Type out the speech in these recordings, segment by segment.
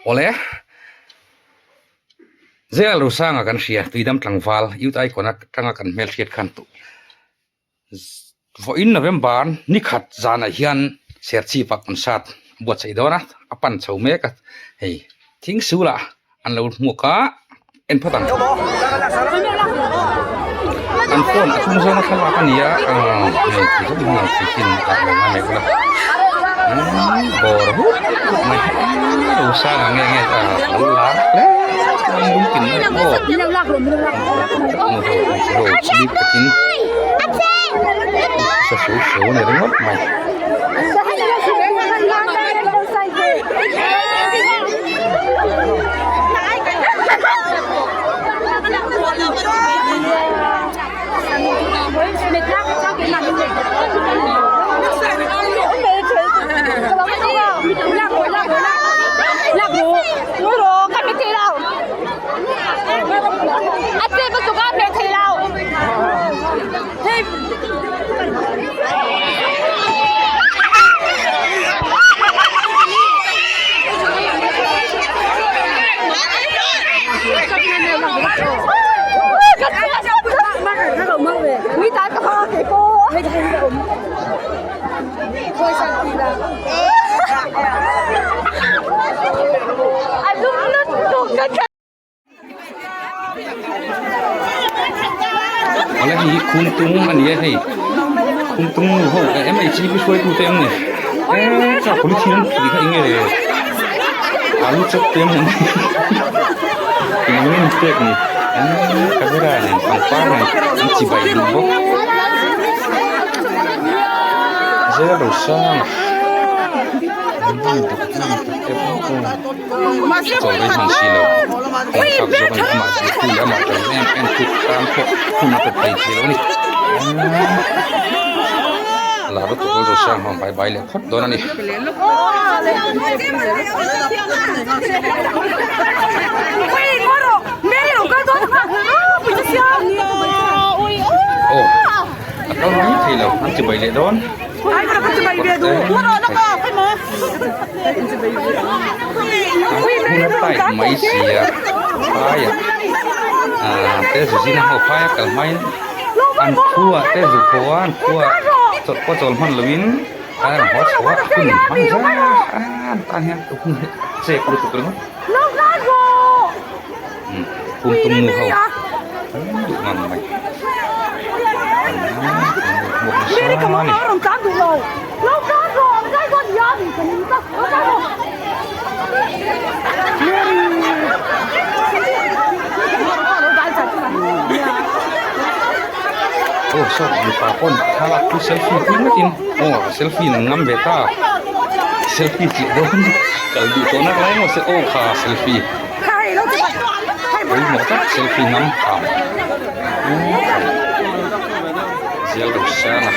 Awle Zel Rosanga kan hria Tuidam tlangval Youth Icon atanga kan hmelhriat khan Vawiin November ni khat zanah hian Serchhip ah concert a buatsaih dawn a, a pan chho mek a, hei thing sulah an lo hmuak a, en phawt ang. An phone a tum zawnga thlalak a ni a, hei ti zawng hian ang theihin a lo ngai mai bawk a, bawr hup hup mai lo sang ang nge nge a lo lar hle chuan lungtin aw bik takin sa su su a ni ringawt mai. Awle hei hi khumtung a ni a hei khumtung nu ho eh MHP hruaitu te ang ni eee cha polythene an phih kha eng nge alu chop te ang eng nge an pek ni eee camera nen pangpar nen an chi bai duh bawk zel lo sang chaw rei hman si lo eng thlak zawk a ni amah zirtu leh amah ṭan em em tu tan pawh hun a pe thei thei lo a ni lar lutuk rawlru sang ho bai bai leh phawt dawn a ni. Aw a kal mai thei lo an ti bai leh dawn. Hun a tight mai si a phaiah ah te zu zin a ho phaia kal hmain an khuaah te zu pawh a an khuaah chawlh pawh chawl hman loin a rawn haw chho a hun hmang zar a an tan hian hun hi a chek lutuk ringawt kum tum nu ho an duh ngang mai an hmuak nasa a ni. Aw saw mipa pawn thlalak chu selfie pui ngatin aw selfie an ngam ve ta selfie tih dawn kal duh tawh nak lai maw se aw kha selfie pawimawh tak selfie ngam tham zial ro sang a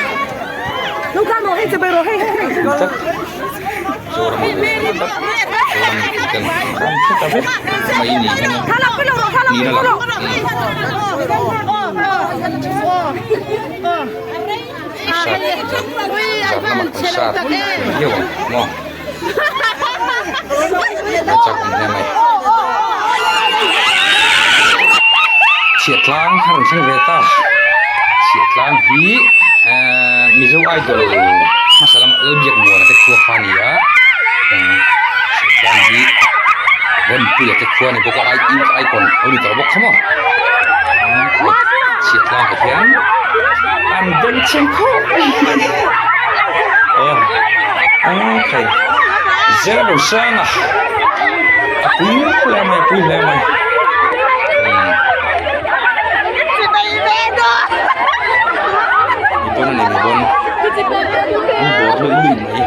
tlat Zoram a tlat Zoram mipui ten ram hret a vek mai ni hian niin a lang sat zan lamah kan sat viau ang maw a chak awm hle mai chhiahtlang a rawn thleng ve ta chhiahtlang hi ehh mizo idol hmasa lama Lalbiakmuana te khua kha a ni a chhiahtlang hi Rempuia te khua a ni bawk a youth icon a lo ni tawh bawk kha maw chhiahtlang ah hian an bengchheng khawp mai aw okay zero sanga a pui hle mai a pui hle mai mi bon a ni mi bon an bawr luih luih mai.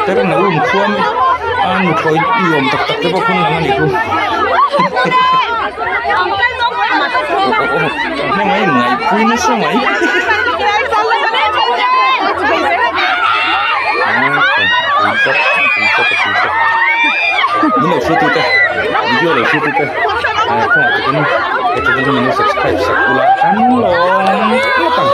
Ter na um khuam a nuthlawi ni awm tak tak te pawh hun lang a nih chu aw aw heng a inngaihpui nasa mai min lo hruaitu te video lo hruaitu te kawngah takin he channel hi min lo subscribe sak ula kan lawm ngawt ang.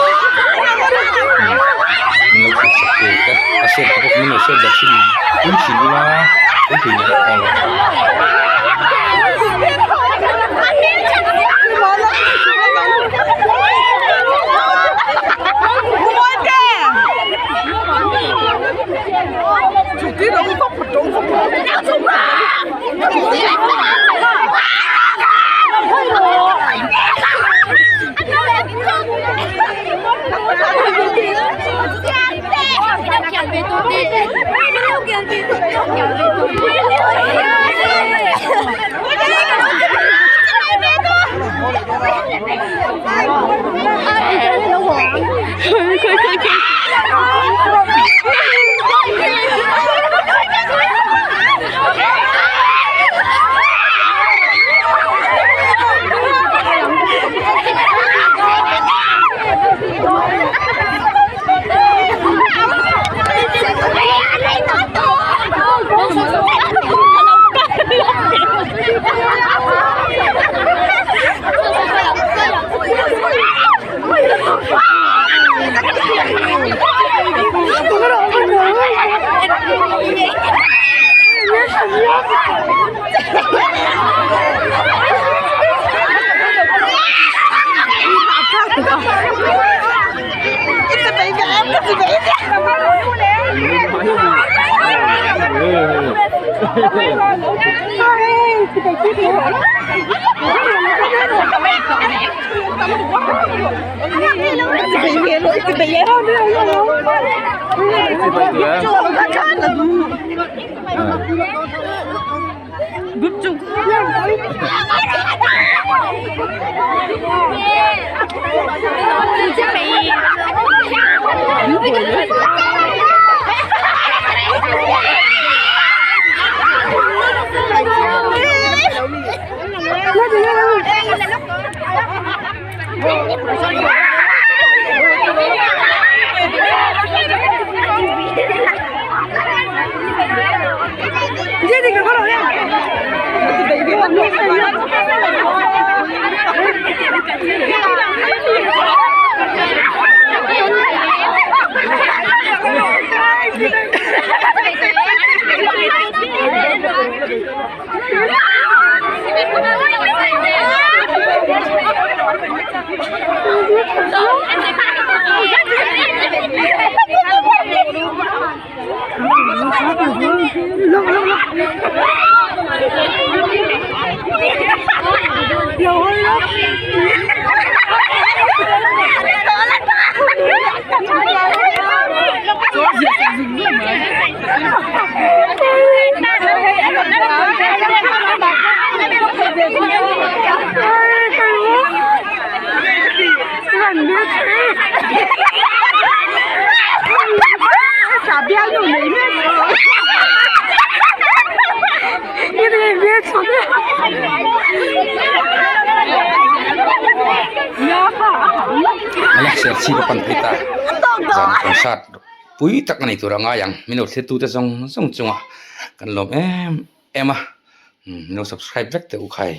Ala Serchhip a pan phei ta zan concert pui tak a nei tur a ngai ang min lo thlir tute zawng zawng chunga kan lawm em em a min lo subscribe vek teh u khai.